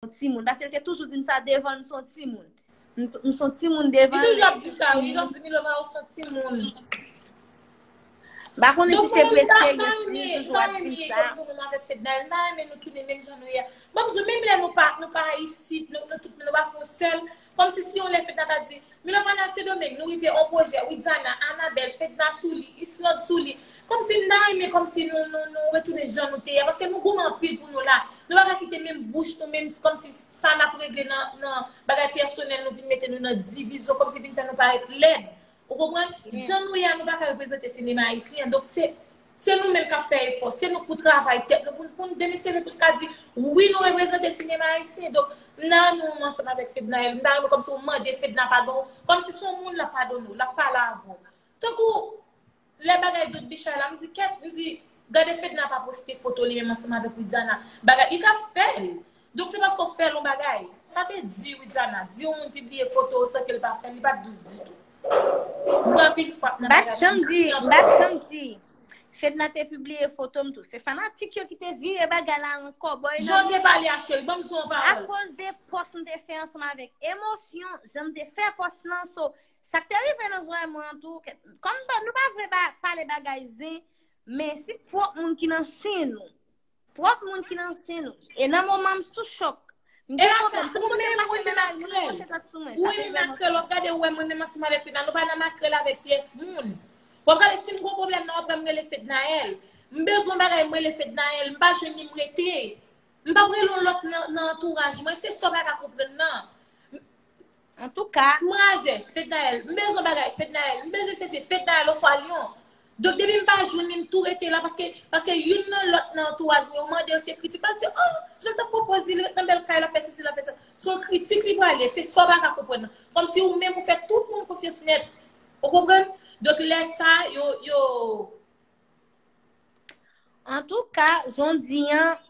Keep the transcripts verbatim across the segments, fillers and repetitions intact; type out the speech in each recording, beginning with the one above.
yon timoun. Paske l te toujou di m sa devan l, m se yon timoun. M, m se yon timoun devan l. Li toujou ap di sa, wi, l ap di Milova, ou se yon timoun. M pa konnen si Donk, se mwen, m ta, m ta renmen, m ta renmen, kòmsi ou menm avèk Fednaelle, m ta renmen nou tounen menm jan nou ye a. Bon, m di w, menm lè nou pa, nou pa isit, nou, nou tout, nou pa fè yon sèl, kòmsi si yon lè Fedna ta di, Milovana Sendomeng, nou rive on pwojè, Widiana, Anabelle, Fedna sou li, Islande sou li. Kòmsi m ta renmen, kòmsi nou, nou, nou retounen jan nou te ye a, paske nou goumen anpil pou nou la. Nou pa ka kite menm bouch nou, menm kòmsi sa n ap regle nan, nan bagay pèsonèl, nou vin mete nou nan divizyon, kòmsi vin fè nou parèt lèd. Ou konprann? Jan nou ye a, nou pa ka reprezante sinema ayisyen an. Donk, se, se nou menm k ap fè efò. Se nou k pou travay tèt nou, pou, pou n demesyale, pou n ka di, wi, nou reprezante sinema ayisyen. Donk, m nan nou ansanm avèk Fednaelle. M ta renmen kòmsi ou mande Fedna padon. Kòmsi se yon moun l ap padone w, l ap pale avè w. Tankou, lè bagay dot bichay la, m di, kèt, m di, gade Fedna pa poste foto li menm ansanm avèk Widiana. Bagay, li ka fè l. Donk se paske w fè l yon bagay. Sa vle di, Widiana, di yon moun pibliye foto w san ke l pa fè l, li pa t dous ditou. M pran anpil frap nan bagay sa. M pa t janm di, m pa t janm di. Fedna te pibliye foto m tou. Se fanatik yo ki te vire bagay la an kòbòy nan men. Jan w te pale a, cheri, ban m di w yon pawòl. Akoz de pòs m te fè ansanm avèk emosyon, jan m te fè pòs lan, so, sa k te rive nan zòrèy mwen an tou, kòm nou pa vle pale bagay zen, men si pwòp moun ki nan sen nou, pwòp moun ki nan sen nou. E nan moman m sou chòk. M gen pwoblèm. Tout kote m pase, men mari m nan makrèl sou mwen. Ou renmen makrèl, w ap gade, ou wè mwen menm ansanm avèk Fedna, nou pa nan makrèl avèk pyès moun. W ap gade, si m gen pwoblèm nan, w ap wè m rele Fednaelle. M bezwen bagay, m rele Fednaelle. M pa jwenn li, m rete. M p ap rele yon lòt nan, nan antouraj mwen. Se sa w pa ka konprann nan. Antouka. M raze, Fednaelle. M bezwen bagay, Fednaelle. M bezwen sesi, Fednaelle oswa Lyon. Donk, depi m pa jwenn li, m tou rete la, paske, paske youn nan lòt nan antouraj mwen, yo mande yo se kritik. M pa di, oh, jan l t ap pwopoze li, ret nan bèl kay la, fè sesi, la fè sa. Se yon kritik li prale, se sa w pa ka konprann nan. Kòmsi ou menm ou fè tout moun konfyans nèt. Ou konprann? Donk, lè sa, yo, yo, Antouka, jan w di an,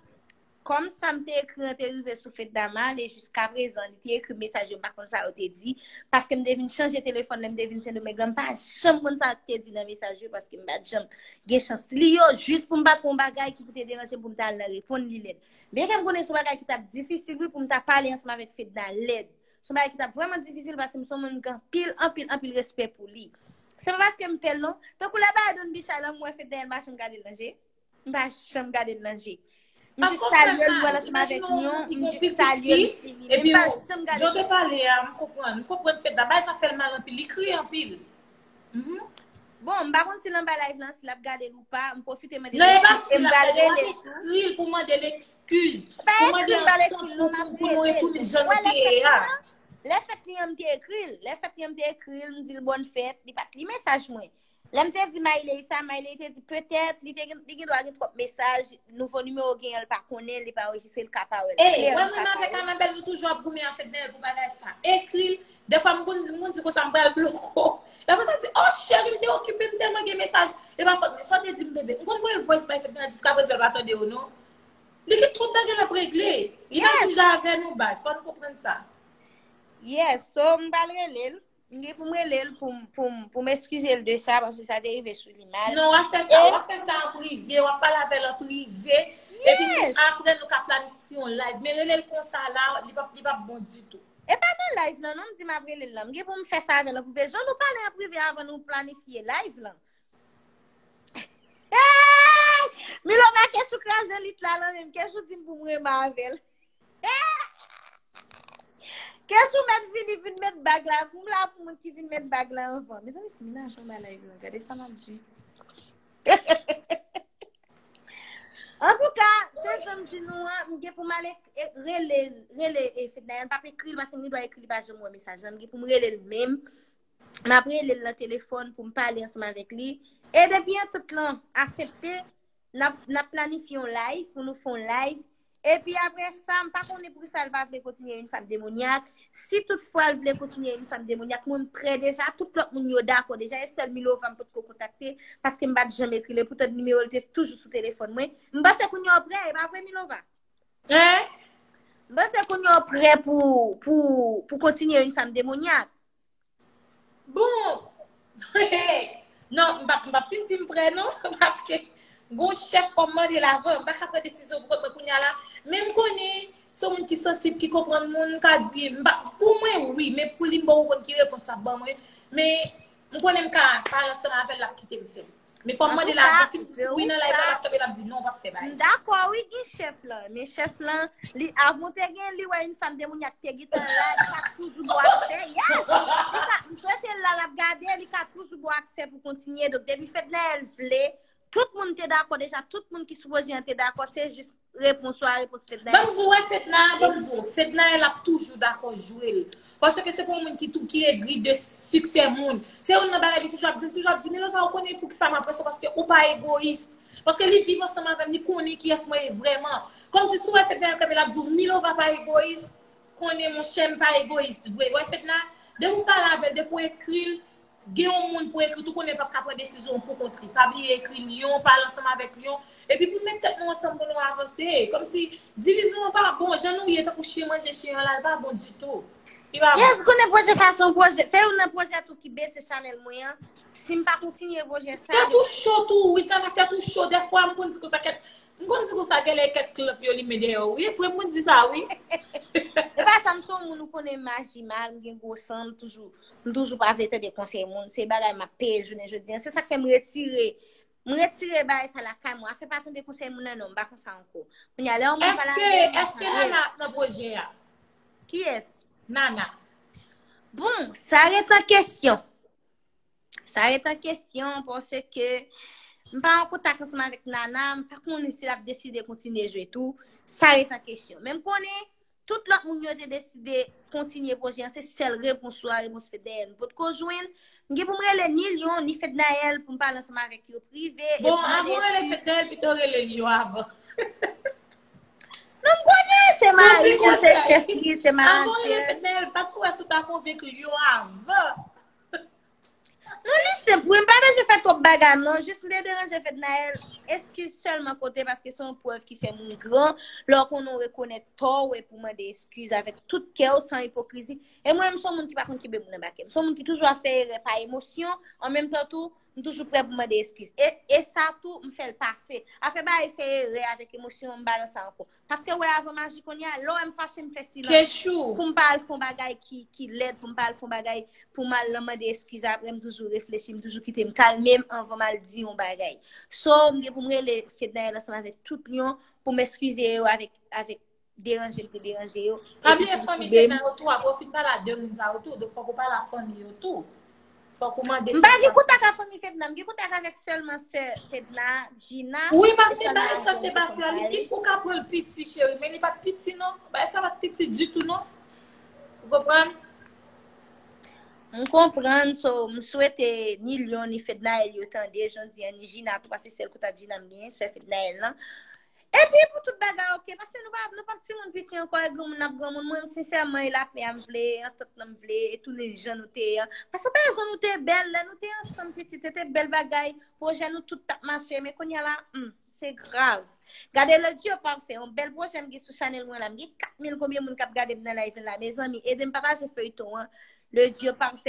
kòm sa m te ekri an te rive sou Fedna, m ale jiskaprezan, li te ekri mesaj yo, m pa konn sa yo te di, paske m te vin chanje telefòn lè m te vin Sendomeng lan, m pa janm konn sa yo te di nan mesaj yo, paske m pa t janm gen chans li yo, jis pou m pa t fè yon bagay ki pou te deranje m pou m ta al nan reponn li lèd. Byenke m konnen se yon bagay ki t ap difisil wi pou m ta pale ansanm avèk Fedna lèd. Se yon bagay ki t ap vrèman difisil paske m se yon moun ki gen anpil, anpil, anpil respè pou li. Se pa paske m pè l non. Tankou lè bagay dot bichay la, m wè Fednaelle, m pa janm gade l nan je. M pa janm gade l nan je. M jis salye l, m wè l ansanm avèk Lyon, m jis salye l, m fini. Men m pa janm gade l nan je. Jan w te pale a, m konprann. M konprann Fedna. Bagay sa fè l mal anpil. Li kriye anpil. Mhm. Bon, m pa konn si l anba live lan, si l ap gade l ou pa, m pwofite mande l eskiz, e m pral rele l tou. Non, e pa si l ap gade, w ap ekri l pou mande l eskiz. Pou mande l antann pou, pou nou retounen jan nou te ye a. Wè, lè fèt li an, m te ekri l. Lè fèt li an, m te ekri l, m di l bòn fèt, li pa t li mesaj mwen. Lè m te di Mayley sa, Mayley te di petèt, li te gen, li gen dwa gen twòp mesaj, nouvo nimewo genyen l pa konnen, li pa anrejistre, l ka pa wè l. Ey, wè, mwen avèk Anabelle, nou toujou ap goumen avèk Fednaelle pou bagay sa. Ekri l, dèfwa m konn di, moun di konsa m pral bloke w. Lè konsa di, oh, cheri, m te okipe, m tèlman gen mesaj. E pa fòt mwen, sa w te di m, bebe. M konn voye voice bay Fednaelle, jiskaprezan l pa tande yo, non. Li gen twòp bagay l ap regle. Li pa sijè avè nou, baz. Fò nou konprann sa. Yes, so, m pral rele l. M gen pou m rele l pou m, pou m, pou m eskize l de sa, paske sa te rive sou li mal. Non, w ap fè sa, w ap fè sa an prive, w ap pale avè l an prive, epi nou, apre nou ka planifye yon live. Men rele l konsa la, li p ap, li p ap bon ditou. E pa nan live lan non, m di m ap rele l lan. M gen pou m fè sa avè l an prive. Jan nou pale an prive avan nou planifye live lan. Milova, kesou kraze lit la lan menm, kesou di m pou m renmen avè l. Kesou mèt vini, vin met bag la. M la pou moun ki vin met bag la anvan. Mezanmi, si m nan jan bagay la, gade sa m ap di. Antouka, se jan m di nou an, m gen pou m ale rele, rele Fednaelle, m p ap ekri l, paske m gen dwa ekri l, li pa janm wè mesaj lan. M gen pou m rele l menm. M ap rele l nan telefòn pou m pale ansanm avèk li. E depi antant lan aksepte, n ap, n ap planifye yon live, pou nou fè yon live. Epi apre sa, m pa konnen poukisa l pa vle kontinye Une Femme Démoniaque. Si toutfwa l vle kontinye Une Femme Démoniaque, mwen m prè deja, tout lòt moun yo dakò deja, e sèl Milova m potko kontakte, paske m pa t janm ekri l, e poutan nimewo l te toujou sou telefòn mwen. M panse kounye a w prè, e pa vre, Milova? Hein? M panse kounye a w prè pou, pou, pou kontinye Une Femme Démoniaque. Bon, non, m p ap, m p ap fin di m prè non, paske gon chèf fò m mande l avan, m pa ka pran desizyon pou kont mwen kounye a la, men m konnen Se yon moun ki sansib, ki konprann moun, m ka di, m pa, pou mwen, wi, men pou li, m poko konn ki repons l ap ban mwen. Men, m konnen m ka pale ansanm avè l, l ap kite m fè. Men fò m mande l avan, si m di wi nan live la, l ap kanpe, l ap di non, w p ap fè bagay sa. M dakò, wi, gen chèf lan. Men chèf lan, li, avan te gen li, wè, yon fanm demonya k te gentan la, li ka toujou ba w aksè. Yes! Li ka, m swete l la, l ap gade, li ka toujou ba w aksè pou kontinye. Donk, depi Fednaelle vle, tout moun te dakò deja, tout moun ki sou pwojè an te dakò, se jis repons ou a repons Fednaelle. Ban m di w, wè Fedna, ban m di w, Fednaelle ap toujou dakò jwe l. Paske se pa yon moun ki tou, ki egri de siksè moun. Se youn nan bagay li toujou ap di, li toujou ap di, Milova, ou konnen poukisa m apresye w, paske ou pa egoyis. Paske li viv ansanm avè m, li konnen kiyès mwen ye vrèman. Kòmsi si w wè Fednaelle kanpe, l ap di w, Milova pa egoyis, konnen monchè m pa egoyis vre. Wè Fedna, depi w pale avè l, depi w ekri l, gen yon moun pou ekri tou, konnen l p ap ka pran desizyon pou kont li. Pa bliye ekri Lyon, pale ansanm avèk Lyon. Epi pou n met tèt nou ansanm pou nou avanse. Kòmsi divizyon an pa bon, jan nou ye tankou chen manje chen an la, l pa bon ditou. Li pa bon. Yes, konnen pwojè sa se yon pwojè. Se youn nan pwojè tou ki bese chanèl mwen an. Si m pa kontinye pwojè sa. Tèt ou cho tou, Widiana, tèt ou cho. Dèfwa m konn di konsa kèt, m konn di konsa genlè kèt klanp yo limen dèyè w. Wi, vre m konn di sa, wi. E pa sa, m se yon moun ou konnen m aji mal, m gen gwo san, m toujou M toujou pa vle tande konsèy moun. Se bagay m ap peye jounen jodi a. Se sa k fè m retire, m retire bagay sa lakay mwen. Afè pa tande konsèy moun nan non, m pa konsa ankò. Kounye a, lè yon moun pale avè m, m ap pale. Èske Nana ap nan pwojè a? Kiyès? Nana. Bon, sa ret an kesyon. Sa ret an kesyon paske m pa an kontak ansanm avèk Nana, m pa konnen si l ap deside kontinye jwe tou. Sa ret an kesyon. Men m konnen tout lòt moun yo te deside kontinye pwojè an, se sèl repons ou a repons Fednaelle m potko jwenn. M gen pou m rele ni Lyon, ni Fednaelle pou m pale ansanm avèk yo prive. Bon, avan w rele Fednaelle, pito rele Lyon avan. Non, m konnen, se mari, se chèf li, se manager. Avan w rele Fednaelle, bat pou wè si w ta konvenk Lyon avan. Non, li senp, wi, m pa bezwen fè twòp bagay, non. Jis m te deranje Fednaelle. Eskiz sèlman kote, paske se yon prèv ki fè moun gran. Lè w konnen w rekonèt tò w, e pou mande eskiz avèk tout kè w, san ipokrizi. E mwen, m se yon moun ki pa konn kenbe moun anba kè m. M se yon moun ki toujou ap fè erè pa emosyon, an menm tan tou, m toujou prè pou mande eskiz. E, e sa tou, m fè l pase. Afè bagay fè erè avèk emosyon, m pa nan sa ankò. Paske w wè avan maji kounye a, lè w wè m fache, m fè silans. Kechou. Pou m pa al fè yon bagay ki, ki lèd, pou m pa al fè yon bagay, pou m al nan mande eskiz apre, m toujou reflechi, m toujou kite m kalme m anvan m al di yon bagay. So, m gen pou m rele Fednaelle ansanm avèk tout Lyon pou m eskize yo avèk, avèk deranje m te deranje yo. Pa bliye fanmi Fedna yo tou, apre w fin pale a de moun sa yo tou, donk fòk ou pale a fanmi yo tou. Fòk ou mande Fedna. M pa gen kontak ak fanmi Fedna, m gen kontak avèk sèlman sè Fedna, Gina. Wi, paske bagay sa te pase a, li pi, ou ka pran l piti, cheri, men li pa t piti, non. Bagay sa pa t piti ditou, non. Ou konprann? M konprann, so, m swete ni Lyon, ni Fednaelle yo tande, jan di an, ni Gina tou, paske sèl kontak Gina m genyen, sè Fednaelle lan. Epi pou tout bagay oke, paske nou pa, nou pa timoun piti ankò, e granmoun n ap granmoun. Mwen, sensèman, e lapè a m vle, antant lan m vle, e tounen jan nou te ye an. Paske pa jan nou te bèl, lè nou te ansanm pitit, te, te bèl bagay, pwojè nou tout t ap mache, men kounye a la, hmm, se grav. Gade Le Duo Parfait, yon bèl pwojè m gen sou chanèl mwen la, m gen kat mil konbyen moun k ap gade m nan live la, mezanmi, ede m pataje feyton an, Le Duo Parfait.